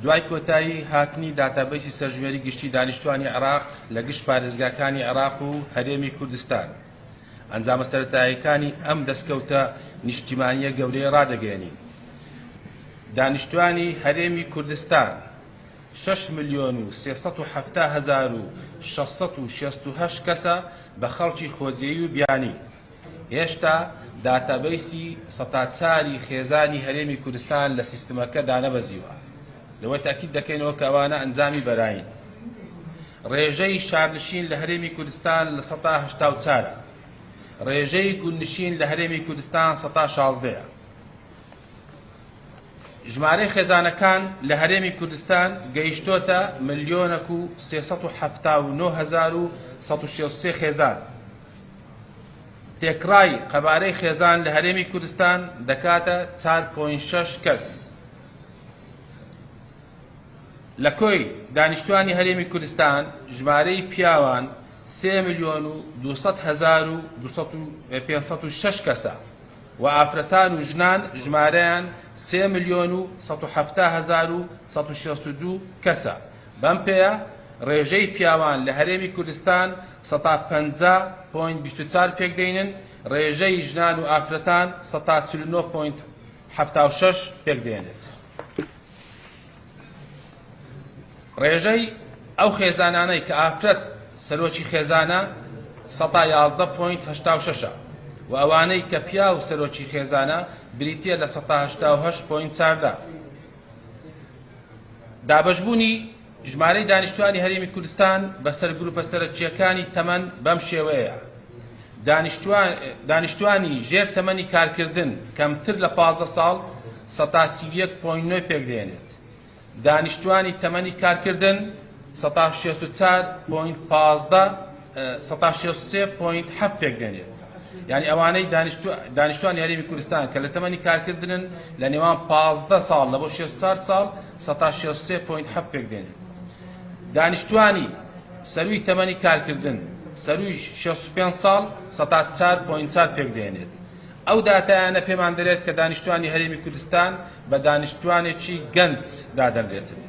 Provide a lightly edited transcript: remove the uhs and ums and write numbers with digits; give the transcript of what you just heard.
دوای کۆتایی هاتنی داتابەیسی سەرژمێری گشتی دانیشتوانی عێراق لە گشت پارێزگاکانی عێراق و هەرێمی کوردستان، ئەنجامە سەرەتاییەکانی ئەم دەستکەوتە نیشتیمانییە گەورەیە ڕادەگەیەنین. دانیشتوانی هەرێمی کوردستان 6,370,668 کەسە بە خەڵکی خۆجێی و بیانی. هێشتا داتابەیسی سەتا چاری خێزانی هەرێمی کوردستان لە سیستمەکە دانەبەزیوە. لەوە تەئکید دەکەینەوە کە ئەوانە ئەنجامی بەرایین. ڕێژەی شارنشین لە هەرێمی کوردستان لە سەتا 84 ە. ڕێژەی گوندنشین لە هەرێمی کوردستان سەتا شازدەیە. ژمارەی خێزانەکان لە هەرێمی کوردستان گەیشتۆتە ملیۆنەک و 379,163 خێزان. تێکڕای قەبارەی خێزان لە هەرێمی کوردستان دەکاتە 4.6 کەس. لە کۆی دانیشتوانی هەرێمی کوردستان ژمارەی پیاوان 3 ملیۆن و 200 هەزار و 506 کەسە و ئافرەتان و ژنان ژمارەیان 3 ملیۆن و 170 هەزار و 162 کەسە. بەم پێیە ڕێژەی پیاوان لە هەرێمی کوردستان سەتا 50 point 24 پێکدێنن، ڕێژەی ژنان و ئافرەتان سەتا 49 point 76 پێکدێنێت. ڕێژەی ئەو خێزانانەی کە ئافرەت سەرۆکی خێزانە سەتا 11 point 86 و ئەوانەی کە پیاو سەرۆکی خێزانە بریتییە لە سەتا 88 point 14. دابەشبوونی ژمارەی دانیشتوانی هەرێمی کوردستان بەسەر گروپە سەرەکییەکانی تەمەن بەم شێوەیەیە، دانیشتوانی ژێر تەمەنی کارکردن کەمتر لە 15 ساڵ سەتا 31 point 9 پێکدێنێت، دانیشتوانی تەمەنی کارکردن سەتا 64 point 15 سەتا 63 point 7 پێکدێنێت. یعنی ئەوانەی دانیشتوانی هەرێمی کوردستان کە لە تەمەنی کارکردنن لە نێوان 15 ساڵ لە بۆ 64 ساڵ سەتا 63 point 7 پێکدێنێت. دانیشتوانی سەروی تەمەنی کارکردن سەروی 65 ساڵ سەتا 4 point 4 پێکدێنێت. ئەو داتایانە پێمان دەرێت کە دانیشتوانی هەرێمی کوردستان بە دانیشتوانێکی گەنج دادەنرێتن.